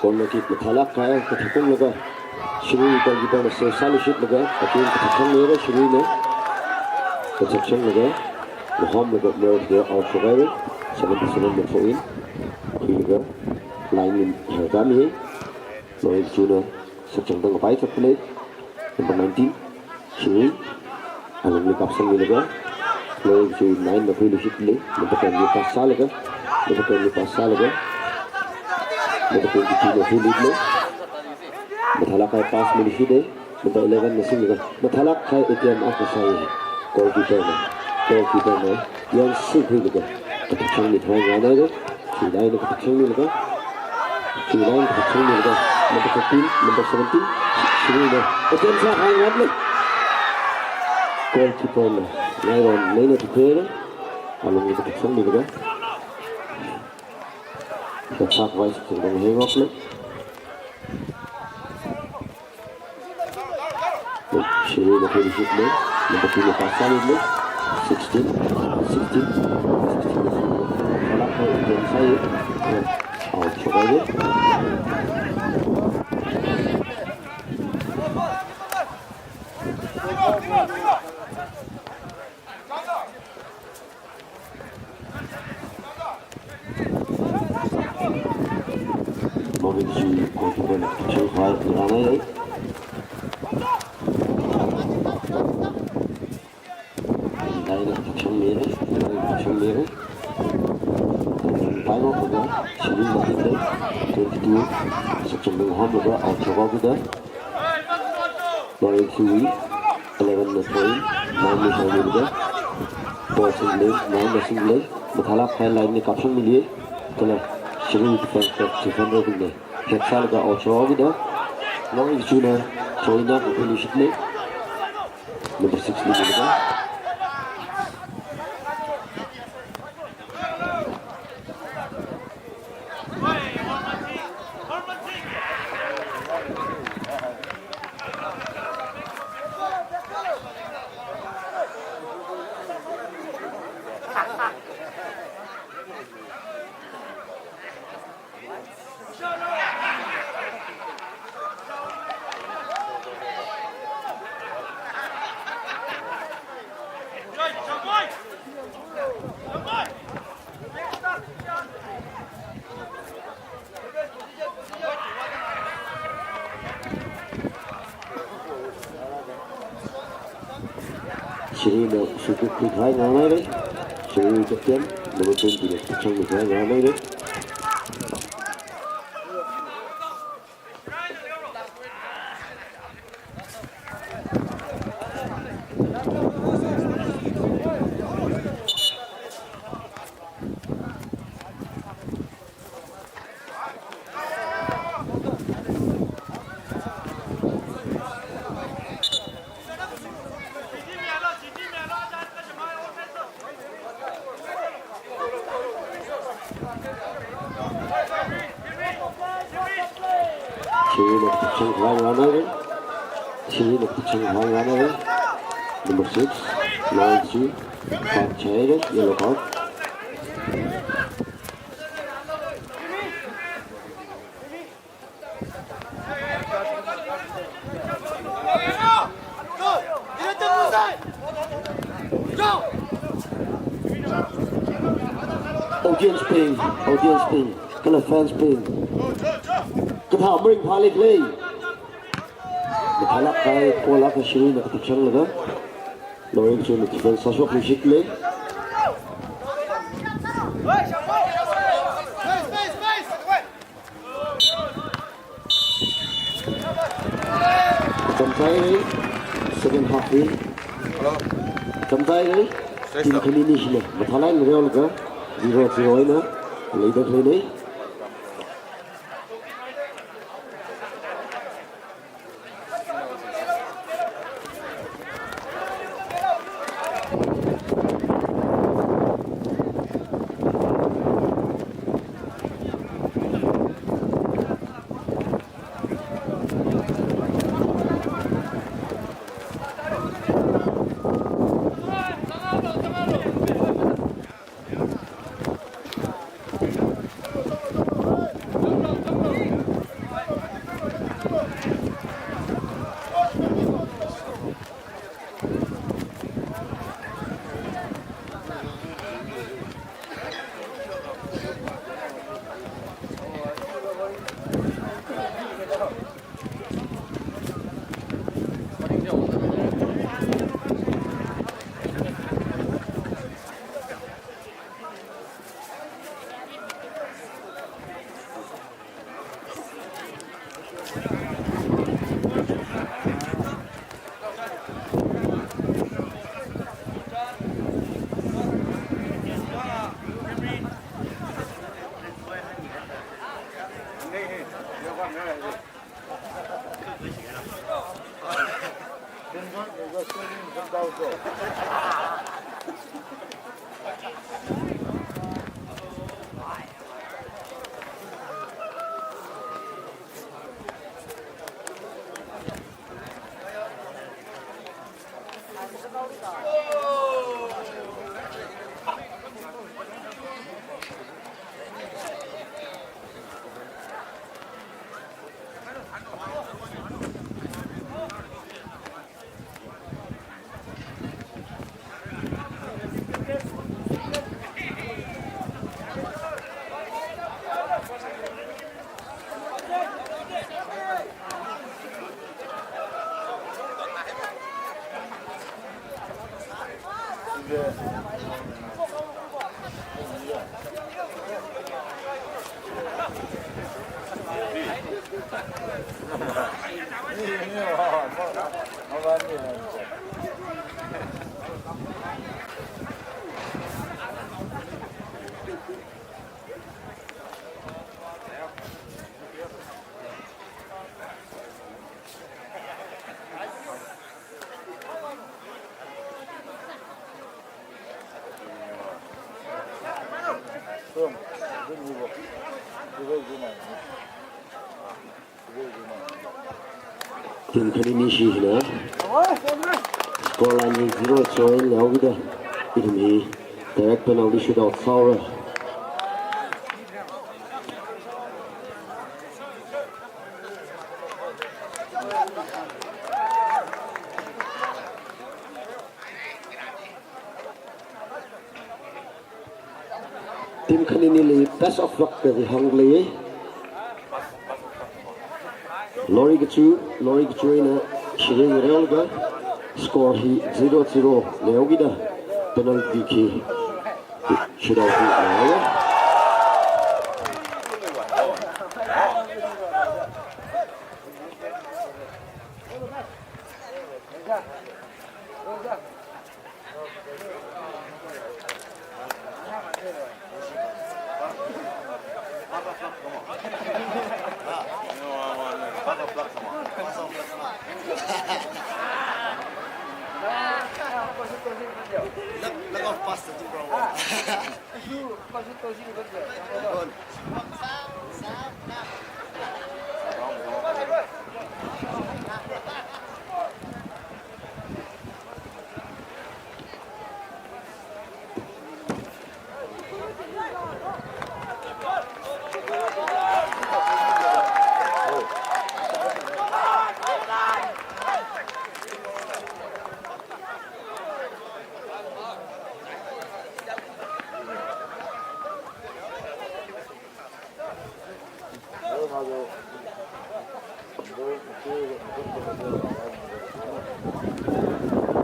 Corner kick mathālāk kahai kathak sanglaga, Shirui goalkeeper na save sāluishitlaga, again kathak sangmira Shirui na. Kathak sanglaga, ngahomlaga, Loringkachu out shokhaira, seventy-seven na throw in. Khuilaga, line li herkami, Loringkachu na sakchangda ngapaizatlei. Number nineteen, Shirui. Alungli kapsangmilaga, Loringkachu nine na khuiluishitlei. Number ten li pass sālaga, number ten li pass sālaga, number twenty-two na khuiluilei. Mathālāk kahai pass miluishitei. Number eleven na singlaga, mathālāk kahai attempt akha sāi. Goalkeeper na, goalkeeper na yangsi khuilaga, kathak sangmi khavai nganaira. Chieina kathak sangmilaga, chieina kathak sangmilaga, number thirteen, number seventeen, Shirui na attempt sākhangatlei. Goalkeeper na ngairon leina thuihaira. Alungli kathak sangmilaga, kathak khavai sākhangatlei. Shirui na khuiluishitlei, number two na pass sāluilei, sixteen, sixteen, sixteen, mathālāk kahai attempt sāi, out shokhaira. Loringkachu goalkeeper na kathak sangkhavai nganaira. Nine na kathak sangmira, nine na kathak sangmira. Paimokhaoda, Shirui na khuilei, twenty-two, sakchangda ngahomlaga, out shokhaokida. Loringkachu, eleven na throw in, nine na throw in da. Ball singlei, nine na singlei. Mathālāk kahai line li kapsangmili, kala Shirui defense, defender bingna head sālaga out sāhaokida, Longrichuna throw-in eina kaphunluishitli. Number six li milaga. Shiruina shukri khuikhavai ngarānhaira. Shirui captain, number twenty na changmikhavai ngarānhaira. Shiruina kapchang khavai ngarānhaira. Shiruina kapchang khavai ngarānhaira. Number six, Longrichu, foul chāhaira, yellow card. Audience bing, audience bing, kala fans bing. Kathā maringphālei khalei. Mathālāk kahai ball akha Shiruina kapchanglaga, Longrichuna defense sāshokluishitlei. Chāmchai, second half hi. Hello. Chāmchai, team khani nishina mathālāk eina reolaga, zero zero eina leida khaleina. Team khanini shina score line zero zero eina leida, ithum hi direct penalty shootout sāra. Team khaninili best of luck kaji hānglei. Lori Kachu, Lori Kachu eina Shirui ngareolaga, score hi zero zero leida, penalty kick shootout hi leira. Look, look how fast the two bro.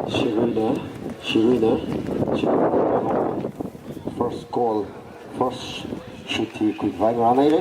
Shiruina, Shiruina, Shiruina. First goal, first shoot hi khuikhavai ngarānhaira.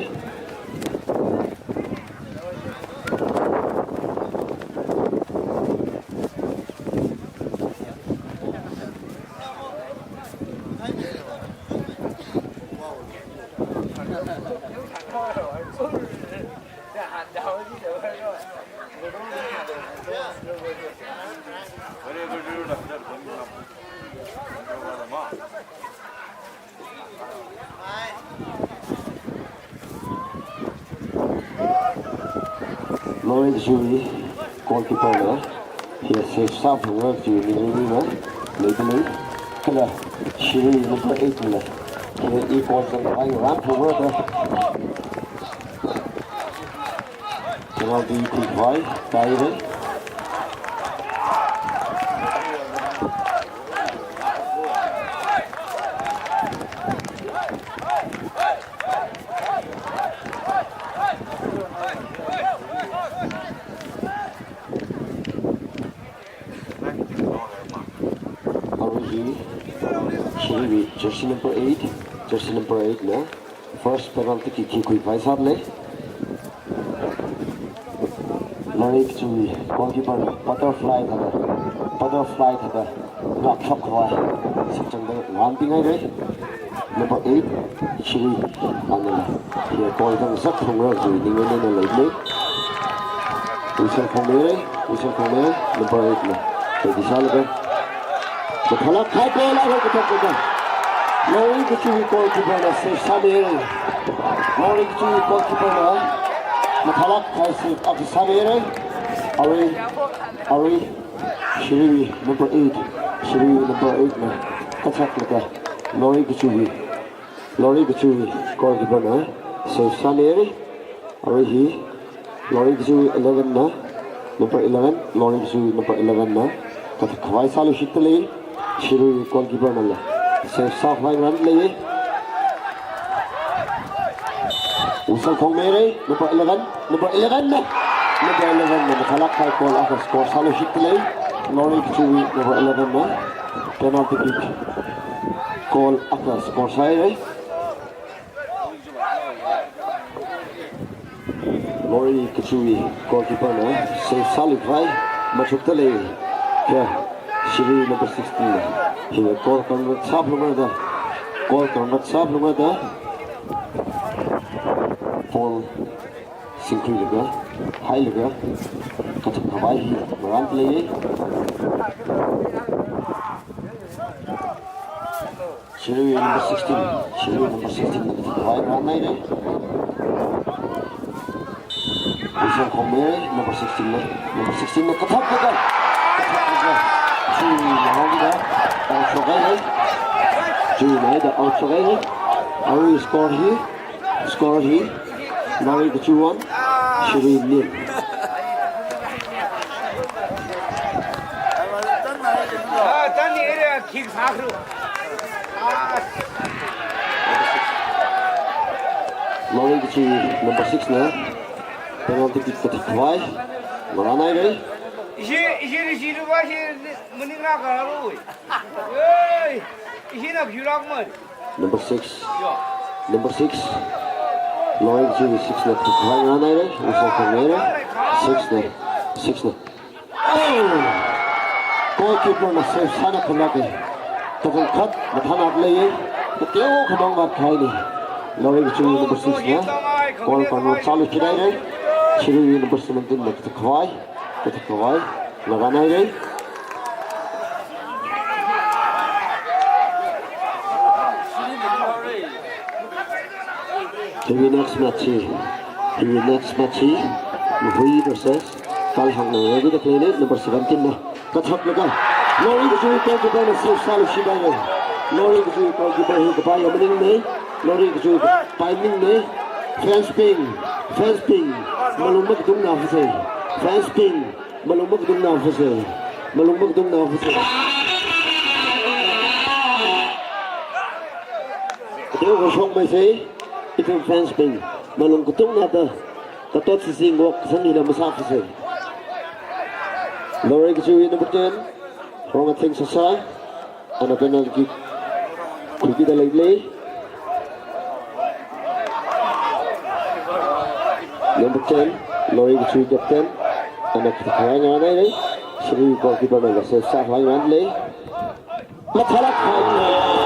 Lori Kachuwui goalkeeper na, hiya save sāphungra kaji ningai mina, leidalei. Kala Shirui number eight na, hiya i goal zangkhavai ngarānphungra da. Penalty khuikhavai tāhaira. Arui hi, Shiruiwui jersey number eight, jersey number eight na first penalty kick hi khuikhavai sālei. Lori Kachuwui goalkeeper na butterfly thāda, butterfly thāda ngākshapkhavai sāchangda nganpinghaira. Number eight, Shirui, anala hiya goal zangsak phungra kaji ningai mina leidalei. Whistle phongmeira, whistle phongmeira, number eight na. Ready sālaga, mathālāk kahai goal akha kathāda. Lori Kachuwui goalkeeper na save sāmeira. Lori Kachuwui goalkeeper na mathālāk kahai save akha sāmeira. Arui, arui, Shirui number eight, Shirui number eight na kachaklaga, Lori Kachuwui, Lori Kachuwui goalkeeper na save sāmeira. Arui hi Lori Kachuwui eleven na, number eleven, Lori Kachuwui number eleven na kathākhavai sāluishitdalei. Shirui goalkeeper nala save sākhavai ngarānlei. Whistle phongmeira, number eleven, number eleven na, number eleven na mathālāk kahai goal akha score sāluishitdalei. Lori Kachuwui number eleven na penalty kick goal akha score sāhaira. Lori Kachuwui goalkeeper na save sāluikhavai machukdalei. Kha Shirui number sixteen na hiya goal convert sāphalungra da, goal convert sāphalungra da, ball singkhuilaga, hailaga kathākhavai hi ngarānlei. Shirui number sixteen. Shirui number sixteen na kathak khavai ngarānhaira. Usa Khongmei, number sixteen na. Number sixteen na kathak khavai. Kathak khavai. Chui na hong da. Out shokhaira. Chui na da out shokhaira. Arui score hi. Score hi. Lorei kachi one. Shirui nil. Ah, tani area kick sākharu. Lorei kachi number six na penalty kick kathak khavai ngarānhaira. Ishi, ishi, ishi, ishi, ishi, maninglākararoi. Ei, ishina phirak man. Number six. Number six. Lorei kachi six na kathak khavai ngarānhaira. Usa Khongmei na. Six na. Six na. Oh! Goalkeeper na save sāna khalāka. Takang khat mathānat lei. Kateo khamang vat khaini. Lorei kachi number six na. Goal khangarok sālu chidai lei. Shirui number seventeen na kathak khavai. Kathak khavai ngarānhaira. Hiwui next match hi, hiwui next match hi, Hui versus Kalhang na ready da khalei number seventeen na. Kathak laga. Lorei kachi goalkeeper na save sālu chidai lei. Lorei kachi goalkeeper hi kapai ya maningnei. Lorei kachi pai maningnei. Fans bing, fans bing, malung makatungna phasei. Fans bing, malung makatungna phasei. Malung makatungna phasei. Kateo kashok maisei. Ithum fans bing, malung katungna da. Katot sisi ngok sangina masā phasei. Lorei kachi number ten. Wrong, I think, sasa. Ana penalty kick khuikida leilei. Number ten, Lorei kachi captain. Ana kathak khavai ngarānhaira. Shirui goalkeeper na save sākhavai ngarānlei. Mathālāk khavai.